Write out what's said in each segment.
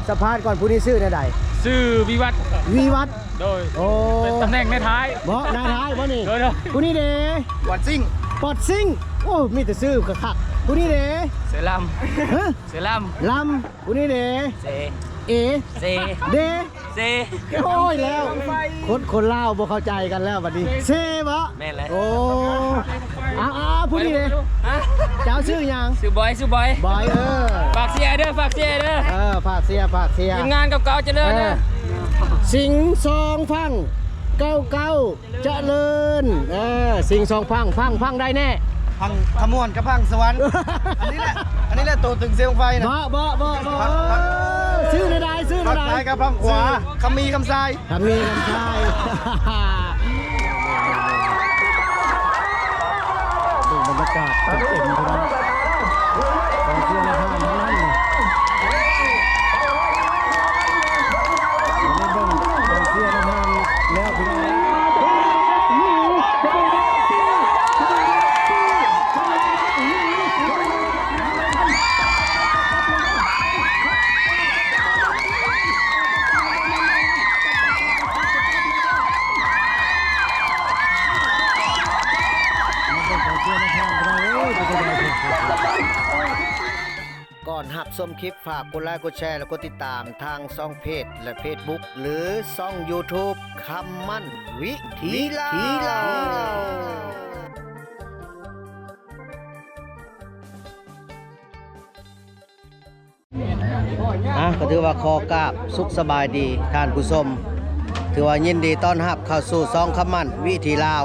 ສຳພາດກ່ອນ ຜູ້ນີ້ຊື່ແນວໃດ? ຊື່ວິວັດ. ວິວັດ. ໂດຍ. ໂອ້ ເປັນຕຳແໜ່ງນາຍທ້າຍ. ບໍ່ ນາຍທ້າຍບໍ່ນີ້? ໂດຍໆ. ຜູ້ນີ້ເດ? ປອດຊິງ. ປອດຊິງ. ໂອ້ ມີແຕ່ຊື່ຄັກໆ. ຜູ້ນີ້ເດ? ເສືອລຳ. ຮະ? ເສືອລຳ. ລຳ. ຜູ້ນີ້ເດ? ເຊ. ເອ. ເຊ. ເດ. ເຊ. ໂອ້ຍ ແລ້ວ ຄົນ ຄົນລາວບໍ່ເຂົ້າໃຈກັນແລ້ວບັດນີ້. ເຊບໍ? ແມ່ນແຫຼະ. ໂອ້ ເອົາໆ ຜູ້ນີ້ເດ? ຮະ? ເຈົ້າຊື່ຫຍັງ? ຊື່ບອຍ ຊື່ບອຍ. ບອຍ ເອີ ຝາກເຊຍເດີ ຝາກເຊຍເດີ. ເອີ ຝາກເຊຍ ຝາກເຊຍ. ທີມງານເກົ່າໆຈະເລີນເດີ. ເອີ ສິງສອງພັງ ເກົ່າໆຈະເລີນ. ເອີ ສິງສອງພັງ ພັງ ພັງໃດແນ່? ພັງຂະມວນກັບພັງສະຫວັນ. ອັນນີ້ແຫຼະ ອັນນີ້ແຫຼະໂຕຕຶງເຊຍບັ້ງໄຟນະ. ບໍ່ ບໍ່ ບໍ່ ບໍ່. ຊື່ແນວໃດ? ຊື່ແນວໃດ? ພັງຊ້າຍກັບພັງຂວາ. ຄຳມີ ຄຳຊາຍ. ທາງນີ້ກັນຊາຍ ເບິ່ງບັນຍາກາດເຕັມໆ ພີ່ນ້ອງ ກອງເຊຍໃນທາງນັ້ນ. ໄດ້ເບິ່ງກອງເຊຍໃນທາງແລ້ວ ພີ່ນ້ອງ. ກ່ອນຮັບຊົມຄລິບ ຝາກກົດໄລ ກົດແຊ ແລະ ກົດຕິດຕາມທາງຊ່ອງເພຈ ແລະ ເຟສບຸກ ຫຼື ຊ່ອງຢູທູບ ຄຳໝັ້ນວິຖີລາວ. ອ່ະ ກໍຖືວ່າຂໍກາບສຸກສະບາຍດີທ່ານຜູ້ຊົມ, ຖືວ່າຍິນດີຕ້ອນຮັບເຂົ້າສູ່ຊ່ອງຄຳໝັ້ນວິຖີລາວ.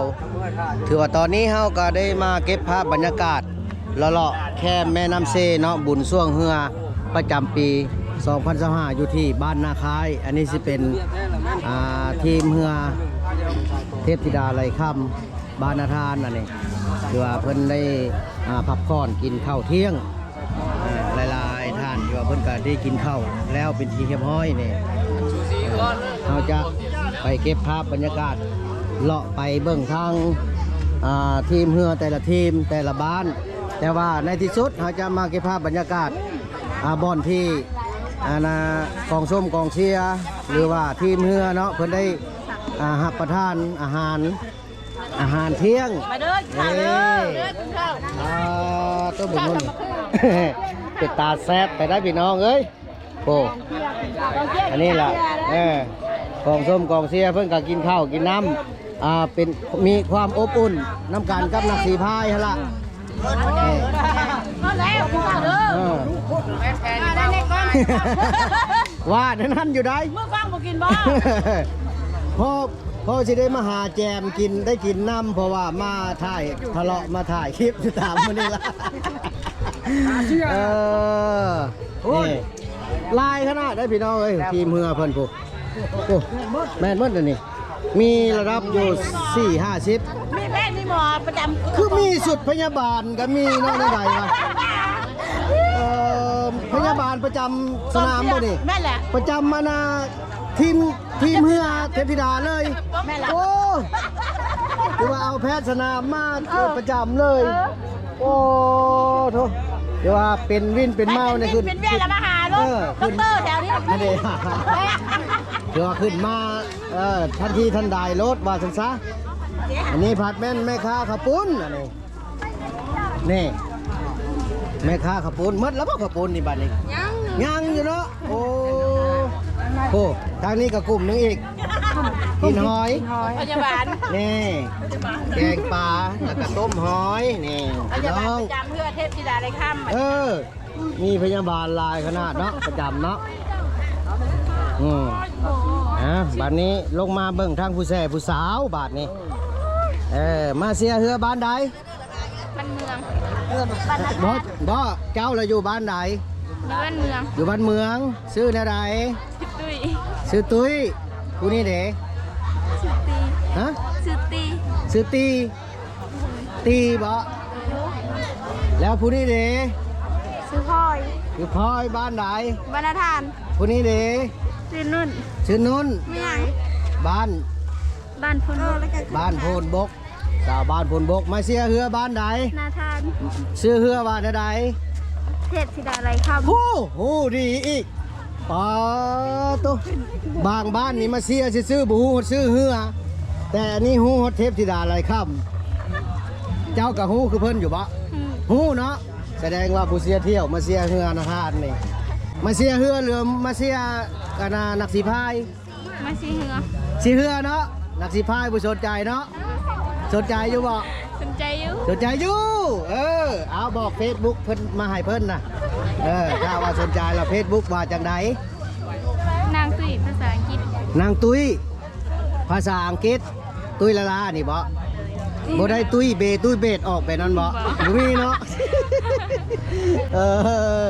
ຖືວ່າຕອນນີ້ເຮົາກໍໄດ້ມາເກັບພາບບັນຍາກາດເລາະໆ ແຄມແມ່ນ້ຳເຊເນາະ, ບຸນຊ່ວງເຮືອປະຈຳປີສອງພັນຊາວຫ້າ ຢູ່ທີ່ບ້ານນາຄາຍ. ອັນນີ້ຊິເປັນ ອ່າ ທີມເຮືອເທບທິດາໄຫຼຄຳ ບ້ານນາທານ ອັນນີ້ ຄືວ່າເພິ່ນໄດ້ ອ່າ ພັກຜ່ອນກິນເຂົ້າທ່ຽງ. ອ່າ ຫຼາຍໆທ່ານທີ່ວ່າເພິ່ນກໍໄດ້ກິນເຂົ້າແລ້ວເປັນທີ່ຮຽບຮ້ອຍນີ້, ເຮົາຈະໄປເກັບພາບບັນຍາກາດ ເລາະໄປເບິ່ງທາງ ອ່າ ທີມເຮືອແຕ່ລະທີມ ແຕ່ລະບ້ານ. ແຕ່ວ່າໃນທີ່ສຸດເຮົາຈະມາເກັບພາບບັນຍາກາດ ອ່າ ບ່ອນທີ່ ອັນນ່າ ກອງຊົມກອງເຊຍ ຫຼືວ່າທີມເຮືອເນາະ ເພິ່ນໄດ້ ອ່າ ຮັບປະທານອາຫານ ອາຫານທ່ຽງ. ມາເດີ ກິນເຂົ້າເດີ ເດີ ກິນເຂົ້າ. ອ່າ ຕົ້ມໝາກຫຸ່ນ ເປັນຕາແຊບແທ້ໄດ໋ພີ່ນ້ອງເອີຍ. ໂອ້ ອັນນີ້ລະ ເອີ ກອງຊົມກອງເຊຍເພິ່ນກໍກິນເຂົ້າກິນນ້ຳ ອ່າ ເປັນ ມີຄວາມອົບອຸ່ນນຳກັນກັບນັກສີພາຍຫັ້ນລະ. ເອີ ມາແລ້ວ ກິນເຂົ້າເດີ. ເອີ ວ່າແນວນັ້ນຢູ່ໃດ໋. ມື້ກອງບໍ່ກິນບໍ່? ພໍ ພໍຊິໄດ້ມາຫາແຈມກິນ ໄດ້ກິນນຳ ເພາະວ່າມາຖ່າຍ ທະເລາະມາຖ່າຍຄລິບຢູ່ຕາມມື້ນີ້ລະ. ເອີ ໂອ້ຍ ນີ້ ຫຼາຍຂະໜາດໃດ໋ພີ່ນ້ອງເອີຍ. ທີມເຮືອເພິ່ນພຸ້ນ ໂອ້ ແມ່ນໝົດອັນນີ້ ມີລະດັບຢູ່ສີ່ຫ້າສິບ. ມີແພດ ມີໝໍປະຈຳ. ຄືມີຊຸດພະຍາບານກໍມີເນາະ ແນວໃດວະ? ເອີ ພະຍາບານປະຈຳສະໜາມບໍ່ນີ້? ແມ່ນແຫຼະ ປະຈຳອັນນ່າ ທີມ ທີມເຮືອເທບທິດາເລີຍ. ແມ່ນແຫຼະ. ໂອ້ ຖືວ່າເອົາແພດສະໜາມມາ ເອີ ປະຈຳເລີຍ. ເອີ ໂອ້ໂທ້ ຖືວ່າເປັນວິນເປັນເມົານີ້ຂຶ້ນ ເປັນເວຍລະມາຫາໂລດ. ເອີ ດັອກເຕີແຖວນີ້ ອັນນີ້ ຖືວ່າຂຶ້ນມາ ເອີ ທັນທີທັນໃດໂລດວ່າຊັ້ນຊະ. ອັນນີ້ພັດແມ່ນແມ່ຄ້າເຂົ້າປຸ້ນ ອັນນີ້ ນີ້ ແມ່ຄ້າເຂົ້າປຸ້ນ. ໝົດແລ້ວບໍ່ເຂົ້າປຸ້ນນີ້ບັດນີ້? ຍັງ ຍັງຢູ່ເນາະ. ໂອ້ ໂອ້ ທາງນີ້ກໍກຸ່ມໜຶ່ງອີກ ກິນຫອຍ ພະຍາບານ ນີ້ ແກງປາ ແລ້ວກໍຕົ້ມຫອຍ ນີ້ ພະຍາບານ ພີ່ນ້ອງ ປະຈຳເຮືອເທບທິດາໄຫຼຄຳ. ເອີ ມີພະຍາບານຫຼາຍຂະໜາດເນາະ ປະຈຳເນາະ. ອືມ ອ່າ ບັດນີ້ລົງມາເບິ່ງທາງຜູ້ແຊຜູ້ສາວບາດນີ້. ເອີ ມາເຊຍເຮືອບ້ານໃດ? ບ້ານເມືອງ. ບໍ່ ບໍ່ ເຈົ້າລະຢູ່ບ້ານໃດ? ຢູ່ບ້ານເມືອງ. ຢູ່ບ້ານເມືອງ. ຊື່ແນວໃດ? ຊື່ຕຸ້ຍ. ຊື່ຕຸ້ຍ. ຜູ້ນີ້ເດ? ຊື່ຕີ. ຮະ? ຊື່ຕີ. ຊື່ຕີ. ຕີບໍ? ແລ້ວຜູ້ນີ້ເດ? ຊື່ພອຍ. ຊື່ພອຍ. ບ້ານໃດ? ບ້ານນາທານ. ຜູ້ນີ້ເດ? ຊື່ນຸ່ນ. ຊື່ນຸ່ນ. ແມ່ນຫຍັງ? ບ້ານ ບ້ານໂພນບົກ. ບ້ານໂພນບົກ. ຊາວບ້ານໂພນບົກ. ມາເຊຍເຮືອບ້ານໃດ? ນາທານ. ຊື່ເຮືອວ່າແນວໃດ? ເທບທິດາໄຫຼຄຳ. ໂອ້ ຮູ້ດີອີກ. ປາໂຕ ບາງບ້ານນີ້ມາເຊຍຊື່ໆ ບໍ່ຮູ້ຮອດຊື່ເຮືອ ແຕ່ອັນນີ້ຮູ້ຮອດເທບທິດາໄຫຼຄຳ. ເຈົ້າກໍຮູ້ຄືເພິ່ນຢູ່ບໍ? ຮູ້ເນາະ. ສະແດງວ່າຜູ້ເຊຍທ່ຽວມາເຊຍເຮືອນະທ່ານນີ້ ມາເຊຍເຮືອ ຫຼືມາເຊຍ ອັນນ່າ ນັກສີພາຍ? ມາຊິເຮືອ ຊິເຮືອເນາະ. ນັກສີພາຍບໍ່ສົນໃຈເນາະ? ສົນໃຈຢູ່ບໍ່? ສົນໃຈຢູ່ ສົນໃຈຢູ່. ເອີ ເອົາ ບອກເຟສບຸກເພິ່ນມາໃຫ້ເພິ່ນນະ. ເອີ ຖ້າວ່າສົນໃຈລະ ເຟສບຸກວ່າຈັ່ງໃດ? ນາງຕຸ້ຍ ພາສາອັງກິດ. ນາງຕຸ້ຍ ພາສາອັງກິດ. ຕຸ້ຍລາລານີ້ບໍ? ບໍ່ໄດ້ຕຸ້ຍເບ ຕຸ້ຍເບດອອກໄປນັ້ນບໍ? ບໍ່ ບໍ່ມີເນາະ. ເອີ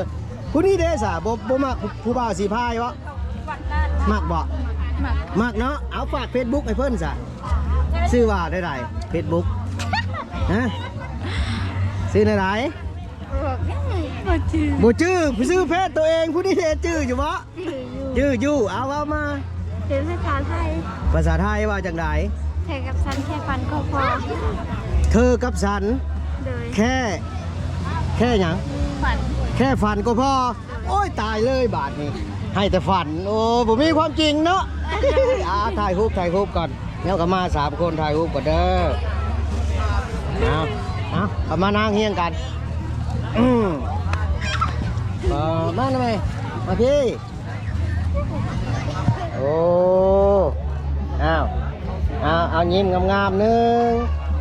ຜູ້ນີ້ເດ້ສະ ບໍ່ ບໍ່ມັກຜູ້ ຜູ້ບ່າວສີພາຍບໍ? ມັກບໍ? ມັກ ມັກເນາະ. ເອົາ ຝາກເຟສບຸກໃຫ້ເພິ່ນສະ. ຊື່ວ່າແນວໃດ ເຟສບຸກ? ຮະ? ຊື່ແນວໃດ? ບໍ່ຈື່ ບໍ່ຈື່. ຊື່ເຟສໂຕເອງ ຜູ້ນີ້ເດ້ ຈື່ຢູ່ບໍ? ຈື່ຢູ່ ຈື່ຢູ່. ເອົາ ເວົ້າມາ. ເປັນພາສາໄທ ພາສາໄທວ່າຈັ່ງໃດ? ເທີກັບສັນ ແຄ່ຝັນກໍພໍ. ເທີກັບສັນ ໂດຍ ແຄ່ ແຄ່ຫຍັງ? ຝັນ ແຄ່ຝັນກໍພໍ. ໂອ້ຍ ຕາຍເລີຍບາດນີ້ ໃຫ້ແຕ່ຝັນ. ໂອ້ ບໍ່ມີຄວາມຈິງເນາະ. ອ່າ ຖ່າຍຮູບ ຖ່າຍຮູບກ່ອນ. ແລ້ວກໍມາສາມຄົນ ຖ່າຍຮູບກ່ອນເດີ. ເອົາ ເອົາ ເຂົ້າມານັ່ງຮຽງກັນ. ອືມ ເອີ ມາໜ່ອຍ ມາພີ້. ໂອ້ ອ້າວ ເອົາ ເອົາ ຍິ້ມງາມໆ ໜຶ່ງ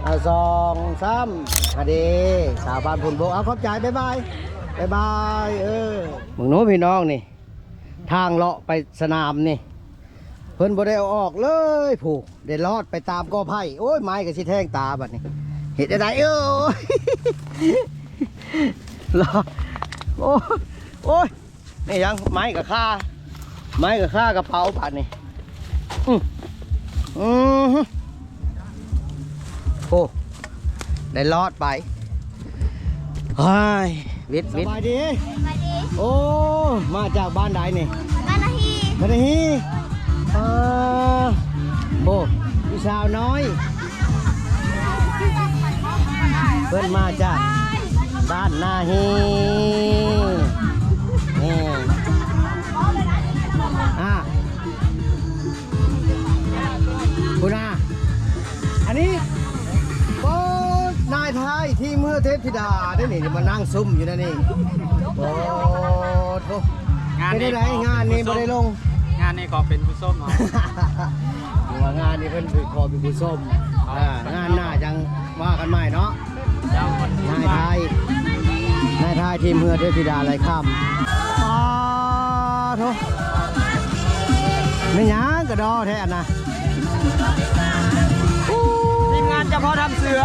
ເອົາ ສອງ ສາມ ອາເດ ສາວບ້ານພຸ້ນໂບກ. ເອົາ ຂອບໃຈ ບາຍບາຍ ບາຍບາຍ. ເອີ ເບິ່ງໂນພີ່ນ້ອງນີ້ ທາງເລາະໄປສະໜາມນີ້ ເພິ່ນບໍ່ໄດ້ເອົາອອກເລີຍ ຜູ້ ໄດ້ລອດໄປຕາມກໍໄຜ່. ໂອ້ຍ ໄມ້ກໍຊິແທງຕາບັດນີ້ ເຮັດແນວໃດ? ໂອ້ຍ ລອດ ໂອ້ຍ ໂອ້ຍ ແມ່ນຫຍັງ ໄມ້ກໍຄາ ໄມ້ກໍຄາກະເປົາບາດນີ້. ອື ອື ໂອ້ ໄດ້ລອດໄປ. ເຮີ້ຍ ວິດ ວິດ ສະບາຍດີ ສະບາຍດີ. ໂອ້ ມາຈາກບ້ານໃດນີ້? ບ້ານນາຮີ ບ້ານນາຮີ. ອ່າ ໂອ້ ຜູ້ສາວນ້ອຍ ເພິ່ນມາຈາກບ້ານນາຮີ. ນີ້ ອ່າ ພຸ້ນນະ ອັນນີ້ ໂອ້ ນາຍທ້າຍທີມເຮືອເທບທິດາເດ້ນີ້ ມານັ່ງຊຸມຢູ່ໃນນີ້. ໂອ້ໂທ ງານນີ້ ເປັນຈັ່ງໃດ ງານນີ້ບໍ່ໄດ້ລົງ? ງານນີ້ຂໍເປັນຜູ້ຊົມເອົາ. ວ່າງານນີ້ເພິ່ນຂໍເປັນຜູ້ຊົມ. ເອີ ງານໜ້າຈັ່ງວ່າກັນໃໝ່ເນາະ. ນາຍທ້າຍ ນາຍທ້າຍທີມເຮືອເທບທິດາໄຫຼຄຳ. ປາໂທ ແມ່ນຫຍັງກະດໍແທ້ນະ? ທີມງານເຈົ້າພໍ່ຖ້ຳເສືອ.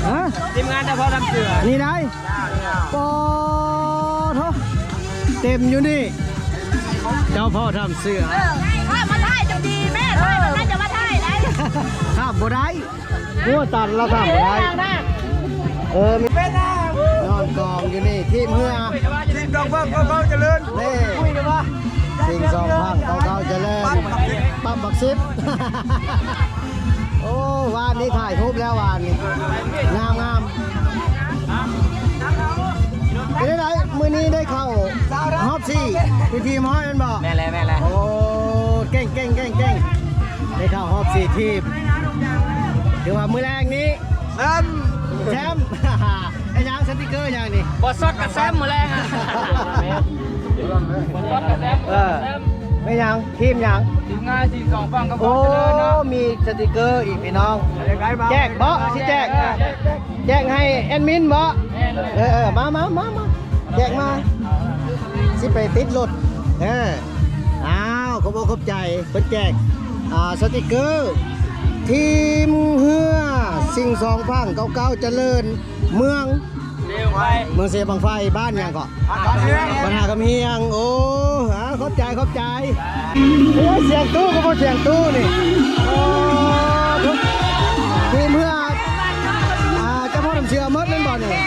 ຮະ? ທີມງານເຈົ້າພໍ່ຖ້ຳເສືອ ນີ້ໄດ໋. ປາໂທ ເຕັມຢູ່ນີ້ ເຈົ້າພໍ່ຖ້ຳເສືອ. ເອີ ຖ້າມາຖ່າຍຈັ່ງດີແມ່ ຖ້າມາຖ່າຍ ຈະມາຖ່າຍໄດ້ ຂ້າມບໍ່ໄດ້. ຫົວຕັນລະຂ້າມບໍ່ໄດ້. ເອີ ມີ ນອນກອງຢູ່ນີ້ ທີມເຮືອ ທີມດອກເບີກເກົ້າເກົ້າຈະເລີນ. ນີ້ ຊິງສອງພັນເກົ້າເກົ້າຈະເລີນ ປ້ຳບັກສິບ. ໂອ້ ວານນີ້ຖ່າຍຮູບແລ້ວ ວານນີ້ ງາມໆ. ເປັນຈັ່ງໃດ ມື້ນີ້ໄດ້ເຂົ້າຮອບສີ່ ເປັນທີມຮ້ອຍແມ່ນບໍ່? ແມ່ນແລ້ວ ແມ່ນແລ້ວ. ໂອ້ ເກັ່ງໆໆໆ ໄດ້ເຂົ້າຮອບສີ່ທີມ ຖືວ່າມື້ແລງນີ້ແຊມ ແຊມ. ເຮັດຫຍັງ ສະຕິກເກີຫຍັງນີ້? ບໍ່ຊັອດກະແຊມມື້ແລງ ບໍ່ຊັອດກະແຊມ. ເອີ ແມ່ນຫຍັງ ທີມຫຍັງ? ທີມງານຊິງສອງຝັ່ງກັບ ໂອ້ ເນາະ ມີສະຕິກເກີອີກພີ່ນ້ອງ. ແຈກບໍ່? ຊິແຈກ ເອີ ແຈກໃຫ້ແອດມິນບໍ່? ແມ່ນ ເອີ ເອີ ມາ ມາ ມາ ມາ ແຈກມາ ຊິໄປຕິດລົດ. ເອີ ອ້າວ ຂອບອົກຂອບໃຈ ເພິ່ນແຈກ ອ່າ ສະຕິກເກີ ທີມເຮືອ ຊິງສອງຝັ່ງເກົ້າເກົ້າຈະເລີນ ເມືອງ ເມືອງເຊບັ້ງໄຟ ບ້ານຫຍັງເກາະ? ບ້ານຫາດຄຳຮຽງ. ໂອ້ ອາ ຂອບໃຈ ຂອບໃຈ. ໂອ້ຍ ສຽງຕູ້ກໍບໍ່ສຽງຕູ້ນີ້. ໂອ້ ທີມເຮືອ ອ່າ ເຈົ້າພໍ່ນ້ຳເສືອໝົດແມ່ນບໍ່ນີ້? ນີ້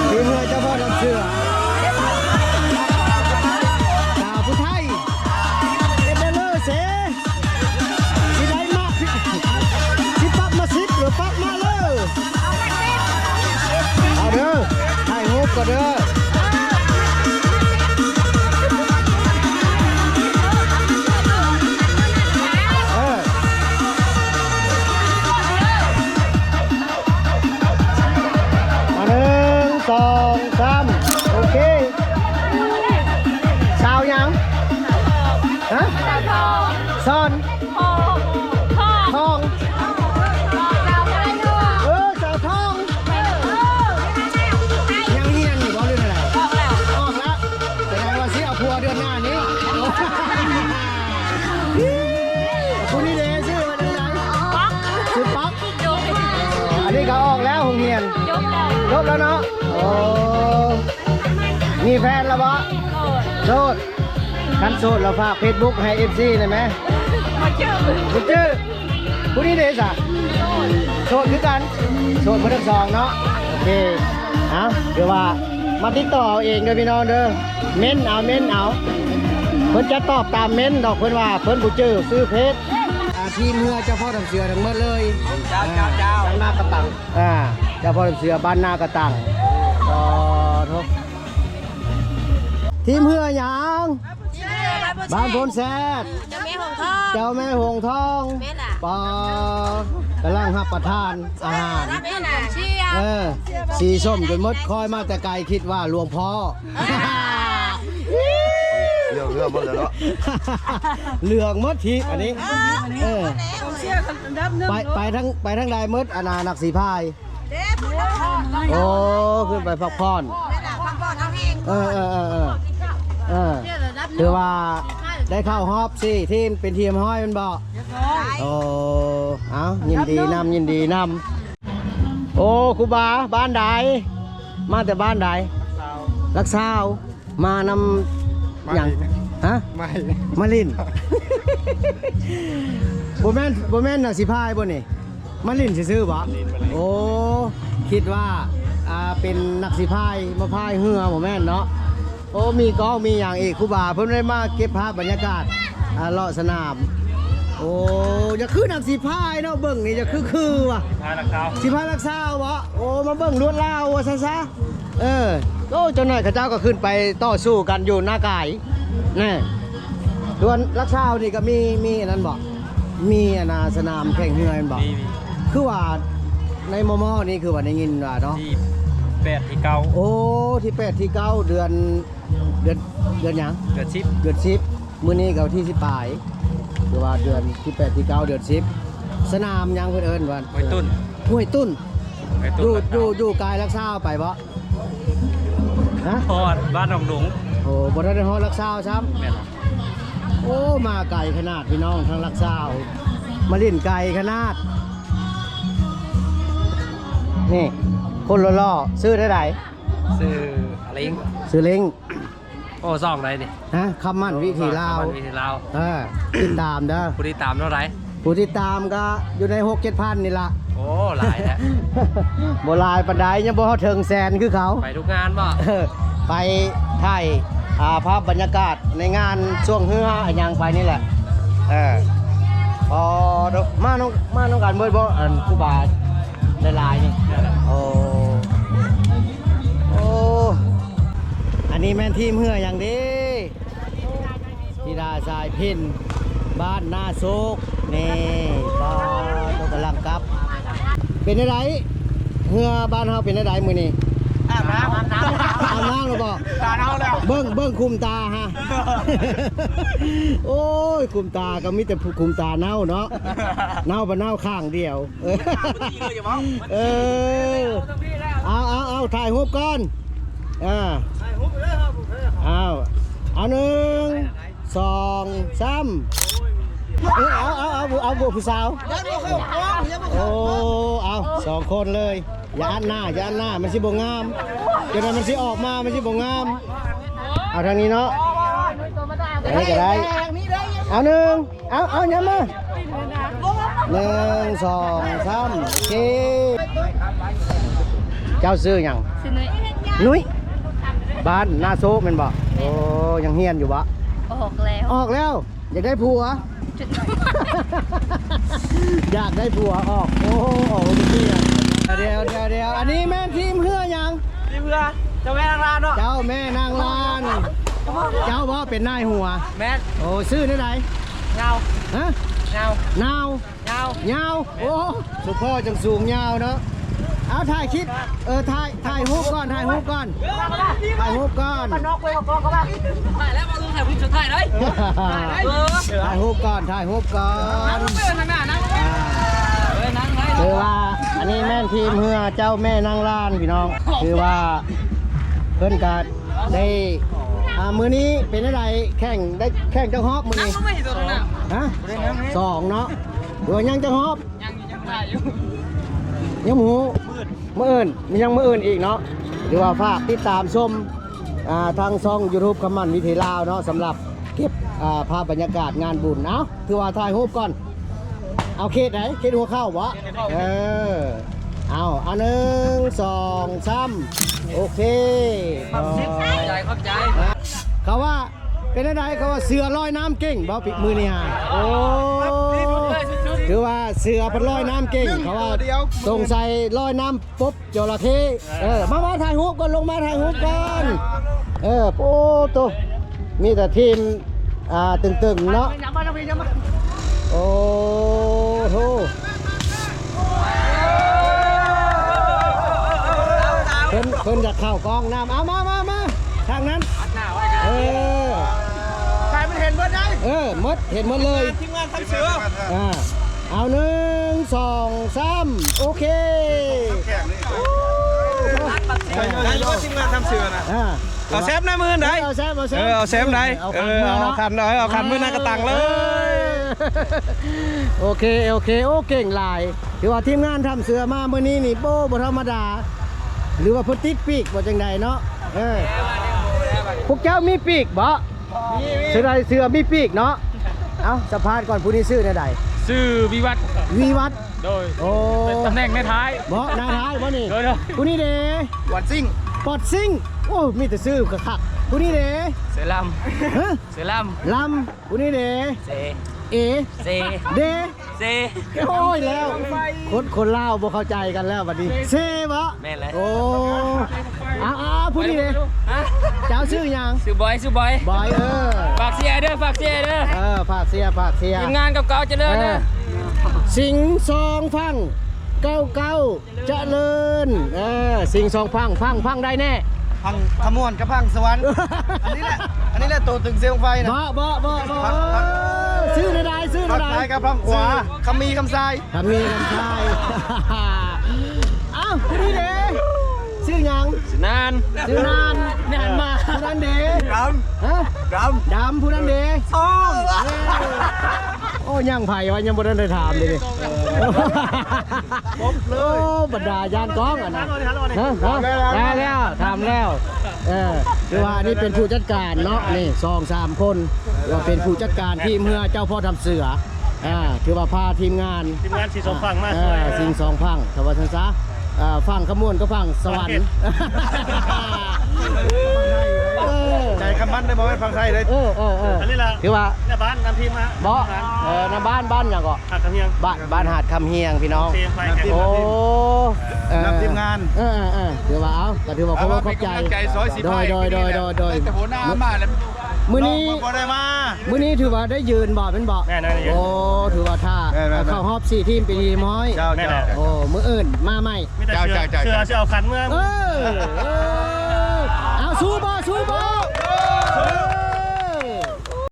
ທີມເຮືອເຈົ້າພໍ່ນ້ຳເສືອ ສາວຜູ້ໄທ ເຮັດໄດ້ເລີເຊ. ຊິໄດ້ມາ ຊິປັບມາສິບ ຫຼືປັບມາເລີ? ເອົາເດີ ຖ່າຍຮູບກ່ອນເດີ. ສາມ ໂອເຄ ສາວຫຍັງ? ຮະ? ສາວທອງ ສອນ ທອງ ທອງ ເອີ ສາວທອງ ຍັງຮຽນຢູ່ບໍ່ ຫຼືແນວໃດ? ອອກແລ້ວ ອອກແລ້ວ ສະແດງວ່າຊິເອົາຜົວເດືອນໜ້ານີ້. ຜູ້ນີ້ເດ້ ຊື່ວ່າຈັ່ງໃດ? ປັອກ ຊື່ປັອກ. ໂດຍ ອັນນີ້ກໍອອກແລ້ວໂຮງຮຽນ? ຈົບແລ້ວ ຈົບແລ້ວເນາະ. ໂອ້ ມີແຟນແລ້ວບໍ່? ໂສດ ໂສດ. ຄັນໂສດແລ້ວຝາກເຟສບຸກໃຫ້ເອັຟຊີໄດ້ໄໝ? ບໍ່ຈື່ ບໍ່ຈື່. ຜູ້ນີ້ເດ້ຊະ? ໂສດ ໂສດຄືກັນ ໂສດໝົດທັງສອງເນາະ. ໂອເຄ ເອົາ ຄືວ່າມາຕິດຕໍ່ເອົາເອງເດີພີ່ນ້ອງເດີ ເມັ້ນເອົາ ເມັ້ນເອົາ ເພິ່ນຈະຕອບຕາມເມັ້ນດອກ ເພິ່ນວ່າເພິ່ນບໍ່ຈື່ຊື່ເພຈ. ອ່າ ທີມເຮືອເຈົ້າພໍ່ນ້ຳເສືອທັງໝົດເລີຍ. ເຈົ້າ ເຈົ້າ ເຈົ້າ ບ້ານນາກະຕັງ. ອ່າ ເຈົ້າພໍ່ນ້ຳເສືອບ້ານນາກະຕັງ. ອໍ ໂທ້ ທີມເຮືອຫຍັງ? ບ້ານໂພນແຊດ ເຈົ້າແມ່ຫົງທອງ ເຈົ້າແມ່ຫົງທອງ. ແມ່ນລະ ປາ ກຳລັງຮັບປະທານອາຫານ. ແມ່ນລະ ເອີ ສີສົ້ມຈົນໝົດ ຄອຍມາແຕ່ໄກຄິດວ່າຫຼວງພໍ່. ເຫຼືອງ ເຫຼືອງໝົດແລ້ວເນາະ ເຫຼືອງໝົດທີບອັນນີ້. ເອີ ໄປ ໄປທາງ ໄປທາງໃດໝົດ ອັນນ່າ ນັກສີພາຍ? ໂອ້ ຂຶ້ນໄປພັກຜ່ອນ. ເອີ ເອີ ເອີ ເອີ ເອີ ຖືວ່າໄດ້ເຂົ້າຮອບສີ່ທີມ ເປັນທີ່ຮຽບຮ້ອຍແມ່ນບໍ່? ໂອ້ ເອົ້າ ຍິນດີນຳ ຍິນດີນຳ. ໂອ້ ຄູບາ ບ້ານໃດ? ມາແຕ່ບ້ານໃດ? ຫຼັກຊາວ ຫຼັກຊາວ. ມານຳຫຍັງ? ມາຫຼິ້ນ ຮະ? ມາຫຼິ້ນ ມາຫຼິ້ນ. ບໍ່ແມ່ນ ບໍ່ແມ່ນນັກສີພາຍບໍ່ນີ້? ມາຫຼິ້ນຊື່ໆບໍ່? ມາຫຼິ້ນ ມາຫຼິ້ນ. ໂອ້ ຄິດວ່າ ອ່າ ເປັນນັກສີພາຍມາພາຍເຮືອ ບໍ່ແມ່ນເນາະ. ໂອ້ ມີກ້ອງມີຫຍັງອີກ ຄູບາເພິ່ນໄດ້ມາເກັບພາບບັນຍາກາດ ອ່າ ເລາະສະໜາມ. ໂອ້ ຢ່າຄືນັກສີພາຍເນາະ ເບິ່ງນີ້ຢ່າຄື ຄືວ່າ ສີພາຍຫຼັກຊາວ ສີພາຍຫຼັກຊາວບໍ່? ໂອ້ ມາເບິ່ງລວດລາວວ່າຊັ້ນຊະ. ເອີ ໂອ້ ຈັກໜ້ອຍເຂົາເຈົ້າກໍຂຶ້ນໄປຕໍ່ສູ້ກັນຢູ່ນາກາຍ ແນ່. ສ່ວນຫຼັກຊາວນີ້ກໍມີ ມີອັນນັ້ນບໍ່? ມີອັນນ່າ ສະໜາມແຂ່ງເຮືອແມ່ນບໍ່? ມີ ມີ. ຄືວ່າໃນມໍ່ໆນີ້ ຄືວ່າໄດ້ຍິນວ່າເນາະ ທີແປດ ທີເກົ້າ. ໂອ້ ທີແປດ ທີເກົ້າ ເດືອນ ເດືອນ ເດືອນຫຍັງ? ເດືອນສິບ ເດືອນສິບ. ມື້ນີ້ກໍວັນທີສິບປາຍ ຄືວ່າເດືອນທີແປດ ທີເກົ້າ ເດືອນສິບ. ສະໜາມຫຍັງເພິ່ນເອີ້ນວ່າ? ຫ້ວຍຕຸ້ນ ຫ້ວຍຕຸ້ນ. ຫ້ວຍຕຸ້ນ ຢູ່ ຢູ່ ຢູ່ກາຍຫຼັກຊາວໄປບໍ່? ຮະ? ຮອດບ້ານໜອງດົງ. ໂອ້ ບໍ່ທັນໄດ້ຮອດຫຼັກຊາວຊ້ຳ. ແມ່ນ. ໂອ້ ມາໄກຂະໜາດພີ່ນ້ອງ ທາງຫຼັກຊາວ ມາຫຼິ້ນໄກຂະໜາດ. ນີ້ ຄົນຫຼໍ່ໆ ຊື່ແນວໃດ? ຊື່ເລັງ ຊື່ເລັງ. ໂອ້ ຊ່ອງໃດນີ້? ຮະ? ຄຳໝັ້ນວິຖີລາວ ຄຳໝັ້ນວິຖີລາວ. ເອີ ຕິດຕາມເດີ ຜູ້ຕິດຕາມເທົ່າໃດ? ຜູ້ຕິດຕາມກໍຢູ່ໃນຫົກເຈັດພັນນີ້ລະ. ໂອ້ ຫຼາຍແລ້ວ. ບໍ່ຫຼາຍປານໃດ ຍັງບໍ່ຮອດເຖິງແສນຄືເຂົາ. ໄປທຸກງານບໍ່? ເອີ ໄປຖ່າຍ ອ່າ ພາບບັນຍາກາດໃນງານຊ່ວງເຮືອຫຍັງໄປນີ້ແຫຼະ. ເອີ ອໍ ມານຳ ມານຳກັນເບິດບໍ່ ອັນຄູບາຫຼາຍໆນີ້? ໂອ້ ໂອ້ ອັນນີ້ແມ່ນທີມເຮືອຫຍັງເດ້? ທິດາສາຍເພັນ ບ້ານນາໂຊກ ນີ້ ກໍ ກໍກຳລັງກັບ. ເປັນຈັ່ງໃດ ເຮືອບ້ານເຮົາເປັນຈັ່ງໃດມື້ນີ້? ອາບນ້ຳ ອາບນ້ຳ ອາບນ້ຳແລ້ວບໍ່? ຕາເນົ່າແລ້ວ ເບິ່ງ ເບິ່ງຄຸມຕາຮະ. ໂອ້ຍ ຄຸມຕາກໍມີແຕ່ຄຸມຕາເນົ່າເນາະ ເນົ່າບໍ່ເນົ່າຂ້າງດຽວ. ເອີ ເອົາ ເອົາ ເອົາ ຖ່າຍຮູບກ່ອນ. ອ່າ ຖ່າຍຮູບເດີ ເອົາ ເອົາ ໜຶ່ງ ສອງ ສາມ. ເອີ ເອົາ ເອົາ ເອົາ ເອົາ ຜູ້ສາວ. ໂອ້ ເອົາ ສອງຄົນເລີຍ. ຢ່າອັດໜ້າ ຢ່າອັດໜ້າ ມັນຊິບໍ່ງາມ. ຈັ່ງໃດມັນຊິອອກມາ ມັນຊິບໍ່ງາມ. ເອົາທາງນີ້ເນາະ ທາງນີ້ກໍໄດ້. ເອົາ ໜຶ່ງ ເອົາ ເອົາ ຫຍັບມາ ໜຶ່ງ ສອງ ສາມ ສີ່. ເຈົ້າຊື່ຫຍັງ? ຊື່ນຸ້ຍ ນຸ້ຍ. ບ້ານນາໂຊກແມ່ນບໍ່? ໂອ້ ຍັງຮຽນຢູ່ບໍ່? ອອກແລ້ວ ອອກແລ້ວ. ຢາກໄດ້ຜົວ ຢາກໄດ້ຜົວອອກ. ໂອ້ ອອກເມື່ອກີ້. ດຽວ ດຽວ ດຽວ ອັນນີ້ແມ່ນທີມເຮືອຫຍັງ? ທີມເຮືອເຈົ້າແມ່ນາງລານເນາະ. ເຈົ້າແມ່ນາງລານ. ເຈົ້າບໍ່ເປັນນາຍຫົວ? ແມ່ນ. ໂອ້ ຊື່ແນວໃດ? ຍາວ. ຮະ? ຍາວ ຍາວ. ຍາວ ຍາວ. ໂອ້ ສຸພໍ່ຈັ່ງສູງຍາວເນາະ. ເອົາ ຖ່າຍຄລິບ ເອີ ຖ່າຍ ຖ່າຍຮູບກ່ອນ ຖ່າຍຮູບກ່ອນ ຖ່າຍຮູບກ່ອນ ຖ່າຍແລ້ວ ເອົາລົງຖ່າຍຮູບສຸດທ້າຍເດ້ ເອີ ຖ່າຍຮູບກ່ອນ ຖ່າຍຮູບກ່ອນ ນັ່ງລົງໄປທາງໜ້າ ນັ່ງລົງໄປ ອ່າ ເອີ ນັ່ງໄປ ຄືວ່າ ອັນນີ້ແມ່ນທີມເຮືອເຈົ້າແມ່ນາງລານ ພີ່ນ້ອງ ຄືວ່າ ເພິ່ນກະໄດ້ ອ່າ ມື້ນີ້ເປັນຈັ່ງໃດ ແຂ່ງ ໄດ້ແຂ່ງຈັກຮອບມື້ນີ້? ນັ່ງລົງໄປໂຕນັ້ນນະ ຮະ? ສອງເນາະ ຫຼືວ່າຍັງຈັກຮອບ? ຍັງຢູ່ ຍັງຖ່າຍຢູ່ ຍັງບໍ່ຮູ້ ມື້ອື່ນ ມັນຍັງມື້ອື່ນອີກເນາະ ຫຼືວ່າຝາກຕິດຕາມຊົມ ອ່າ ທາງຊ່ອງຢູທູບຄຳໝັ້ນວິຖີລາວເນາະ ສຳລັບເກັບ ອ່າ ພາບບັນຍາກາດງານບຸນ ເອົ້າ ຖືວ່າຖ່າຍຮູບກ່ອນ ເອົາເຂດໃດ? ເຂດຫົວເຂົ່າບໍ່? ເອີ ເອົາ ເອົາ ໜຶ່ງ ສອງ ສາມ ໂອເຄ ຂອບໃຈ ຂອບໃຈ ເຂົາວ່າ ເປັນຈັ່ງໃດ ເຂົາວ່າເສືອລອຍນ້ຳເກັ່ງບໍ່ ປີມື້ນີ້ຫາ? ໂອ້ ຖືວ່າເສືອເພິ່ນລອຍນ້ຳເກັ່ງ ເຂົາວ່າສົງໄສລອຍນ້ຳປົບຈໍລະເຂ້ ເອີ ມາ ມາຖ່າຍຮູບກ່ອນ ລົງມາຖ່າຍຮູບກ່ອນ ເອີ ໂອ້ໂຕ ມີແຕ່ທີມ ອ່າ ຕຶງໆ ເນາະ ໂອ້ໂຫ ເພິ່ນ ເພິ່ນຢາກເຂົ້າກ້ອງນ້ຳ ເອົາ ມາ ມາ ມາ ທາງນັ້ນ ເອີ ໃຫ້ມັນເຫັນເບິດໄດ໋ ເອີ ໝົດ ເຫັນໝົດເລີຍ ທີມງານທຳເສືອ ອ່າ ເອົາ ໜຶ່ງ ສອງ ສາມ ໂອເຄ ໃສ່ຢູ່ ໃສ່ຢູ່ ທີມງານທຳເສືອນະ ອ່າ ເອົາແຊມໃນມື້ໃດ ເອີ ເອົາແຊມ ເອົາແຊມ ເອີ ເອົາແຊມໃດ ເອົາ ເອີ ເອົາຂັນ ເອົາຂັນມື້ໜ້າກະຕັງເລີຍ ໂອເຄ ໂອເຄ ໂອ້ ເກັ່ງຫຼາຍ ຖືວ່າທີມງານທຳເສືອມາມື້ນີ້ນີ້ ໂອ້ ບໍ່ທຳມະດາ ຫຼືວ່າເພິ່ນຕິດປີກບໍ່ຈັ່ງໃດເນາະ ເອີ ພວກເຈົ້າມີປີກບໍ່? ມີ ມີ ເສືອ ເສືອມີປີກເນາະ ເອົ້າ ສຳພາດກ່ອນ ຜູ້ນີ້ຊື່ແນວໃດ? ຊື່ວິວັດ ວິວັດ ໂດຍ ໂອ້ ຕຳແໜ່ງໃນທ້າຍ ບໍ່ ໜ້າທ້າຍບໍ່ນີ້? ໂດຍ ໂດຍ ຜູ້ນີ້ເດ? ປອດຊິງ ປອດຊິງ ໂອ້ ມີແຕ່ຊື່ຄັກໆ ຜູ້ນີ້ເດ? ເສືອລຳ ຮະ? ເສືອລຳ ລຳ ຜູ້ນີ້ເດ? ເຊ ເອ ເຊ ເດ? ເຊ ໂອ້ຍ ແລ້ວ ຄົນ ຄົນລາວບໍ່ເຂົ້າໃຈກັນແລ້ວບັດນີ້ ເຊບໍ່? ແມ່ນແຫຼະ ໂອ້ ເອົາ ເອົາ ເອົາ ຜູ້ນີ້ເດ? ຮະ? ເຈົ້າຊື່ຫຍັງ? ຊື່ບອຍ ຊື່ບອຍ ບອຍ ເອີ ຝາກເຊຍເດີ ຝາກເຊຍເດີ ເອີ ຝາກເຊຍ ຝາກເຊຍ ທີມງານເກົ່າໆຈະເລີນເດີ ເອີ ສິງສອງຝັ່ງ ເກົ່າໆຈະເລີນ ເອີ ສິງສອງຝັ່ງ ຝັ່ງ ຝັ່ງໃດແນ່? ຝັ່ງຄຳມ່ວນກັບຝັ່ງສະຫວັນ ອັນນີ້ແຫຼະ ອັນນີ້ແຫຼະໂຕຕຶງເຊບັ້ງໄຟນະ ບໍ່ ບໍ່ ບໍ່ ບໍ່ ເອີ ຊື່ໃດ ຊື່ໃດ ຝັ່ງຊ້າຍກັບຝັ່ງຂວາ ຄຳມີ ຄຳຊາຍ ຄຳມີ ຄຳຊາຍ ອ້າວ ຜູ້ນີ້ເດ? ຊື່ຫຍັງ? ຊື່ນານ ຊື່ນານ ນານມາ ຜູ້ນັ້ນເດ? ດຳ ຮະ? ດຳ ດຳ ຜູ້ນັ້ນເດ? ໂອ້ ຍັງໃຜວະ ຍັງບໍ່ທັນໄດ້ຖາມເດນີ້ ຄົບເລີຍ ໂອ້ ບັນດາຢ້ານກ້ອງອັນນັ້ນ ຮະ? ຮະ? ໄດ້ແລ້ວ ຖາມແລ້ວ ເອີ ຄືວ່າອັນນີ້ເປັນຜູ້ຈັດການເນາະ ນີ້ ສອງສາມຄົນ ວ່າເປັນຜູ້ຈັດການທີມເຮືອເຈົ້າພໍ່ທຳເສືອ ອ່າ ຖືວ່າພາທີມງານ ທີມງານສິງສອງຝັ່ງມາ ເອີ ຊ່ວຍ ສິງສອງຝັ່ງ ຖ້າວ່າຊັ້ນຊະ ອ່າ ຝັ່ງຄຳມ່ວນກັບຝັ່ງສະຫວັນ ເອີ ໃຈຄຳໝັ້ນໄດ້ບໍ່ ແມ່ນຝັ່ງໄທເດ້ ເອີ ເອີ ເອີ ອັນນີ້ລະ ຖືວ່າ ໜ້າບ້ານນຳທີມມາ ບໍ່ ເອີ ນຳບ້ານ ບ້ານຫຍັງເກາະ? ຫາດຄຳຮຽງ ບ້ານ ບ້ານຫາດຄຳຮຽງ ພີ່ນ້ອງ ໂອ້ ເອີ ນຳທີມງານ ເອີ ເອີ ເອີ ຖືວ່າ ເອົາ ກໍຖືວ່າຂໍຂອບໃຈ ໂດຍ ໂດຍ ໂດຍ ໂດຍ ແຕ່ຫົວໜ້າມາແລ້ວ ມື້ນີ້ ນ້ອງບໍ່ໄດ້ມາ ມື້ນີ້ຖືວ່າໄດ້ຢືນບໍ່ ແມ່ນບໍ່? ແມ່ນ ໄດ້ຢືນ ໂອ້ ຖືວ່າຖ້າ ແມ່ນໆໆ ເຂົ້າຮອບສີ່ທີມເປັນທີ່ຮຽບຮ້ອຍ ເຈົ້າ ແມ່ນແຫຼະ ເຈົ້າ ໂອ້ ມື້ອື່ນມາໃໝ່ ມີແຕ່ເສືອ ເຈົ້າ ເສືອ ເສືອເອົາຂັນເມືອ ເອີ ເອີ ເອົາ ສູ້ບໍ່ ສູ້ບໍ່